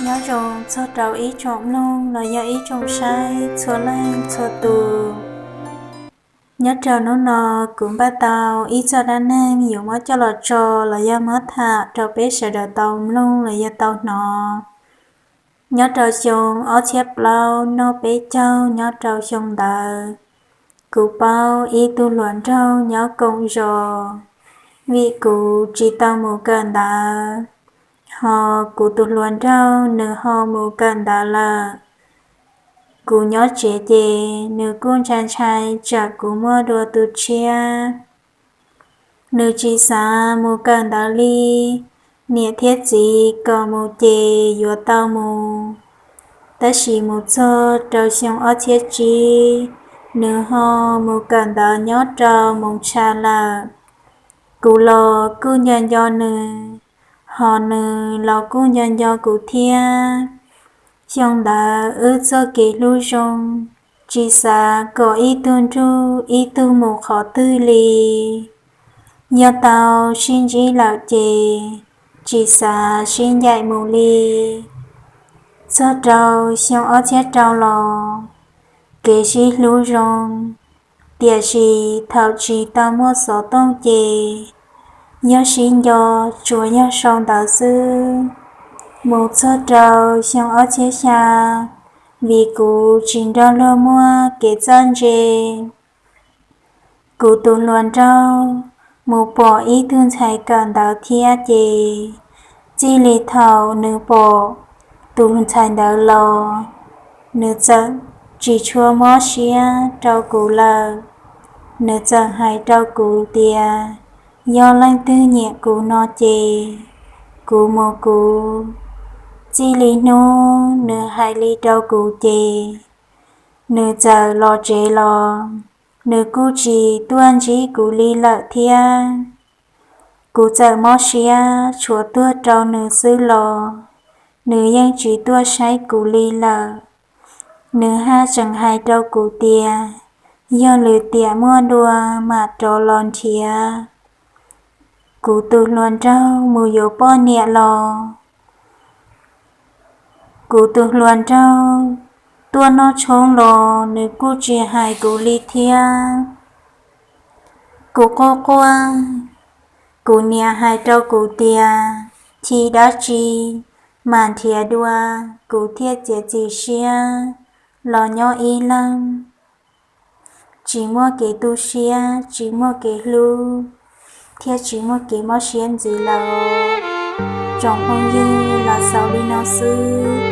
Nyob zoo txog rau ib tsoom mloog los yog ib tsoom saib txhua leej txhua tus. Nyob rau hnub no kuv npaj tau ib txoj dab neeg yuav muab coj los tso los yog muab tham rau peb sawv daws tau mloog los yog tau hnov. Nyob rau xyoo ob txhiab plaub noj peb caug nyob rau xyoo ntawd, kuv paub ib tug hluas nraug nyob koom zos, vim kuv tsis tau mus kawm ntawv, ho kuv tus hluas nraug nws ho mus kawm ntawv lawm. Kuv nyob tsev ces nws kuj ntshai ntshai tsam kuv muaj dua tus tshiab. Nws tsis xav mus kawm ntawv li, niam thiab txiv kom mus ces yuav tau mus. Tab sis mus txog rau xyoo ob txhiab tsib, nws ho mus kawm ntawv nyob rau Moos Tsha lawm. Kuv los kuj nco nco nws, ho nws los kuj nco nco kuv thiab. Xyoo ntawd wb txoj kev hlub zoo, tsis xav kom ib tug nrug ib tug mus qhov twg li. Yog tau sib ntsib lawm ces tsis xav sib ncaim mus li. Txog rau xyoo ob txhiab rau los, kev sib hlub zoo, tiam sis thaum tsis tau muaj xov tooj ces yog sib nco, tsuas yog sau ntawv xwb. Mus txog rau xyoo ob txhiab xya, vim kuv tsis nrog luag muaj kev txawj ntse, kuv tus hluas nraug mus pom ib tug ntxhais kawm ntawv thiab ces, txij li thaum nws pom tus ntxhais ntawd los, nws txawm tsis tshua mob siab rau kuv lawm. Nws txawm hais rau kuv tias, yog leej twg nyiam kuv no ces kuv mus kuv. Txij li hnub nws hais li rau kuv ces, nws txawm los tsev los, nws kuj tsis tuaj ntsib kuv li lawm thiab. Kuv txawm mob siab tshuav tuag rau nws xwb los, nws yeej tsis tuaj saib kuv li lawm. Nws haj tseem hais rau kuv tias, yog lwm tiam muaj dua mam rov los nrhiav. Kuv tus hluas nraug mus yuav poj niam los, kuv tus hluas nraug tuaj noj tshoob los nws kuj tsis hais kuv li thiab. Kuv quaj quaj, kuv niam hais rau kuv tias, chim dab tsi, mam nrhiav dua, kuv thiaj txiav txim siab los nyob ib leeg. Tsis muaj kev tu siab, tsis muaj kev hlub, thiab tsis muaj kev mob siab ntxiv lawm. Tsoom phooj ywg, los xaus li no xwb.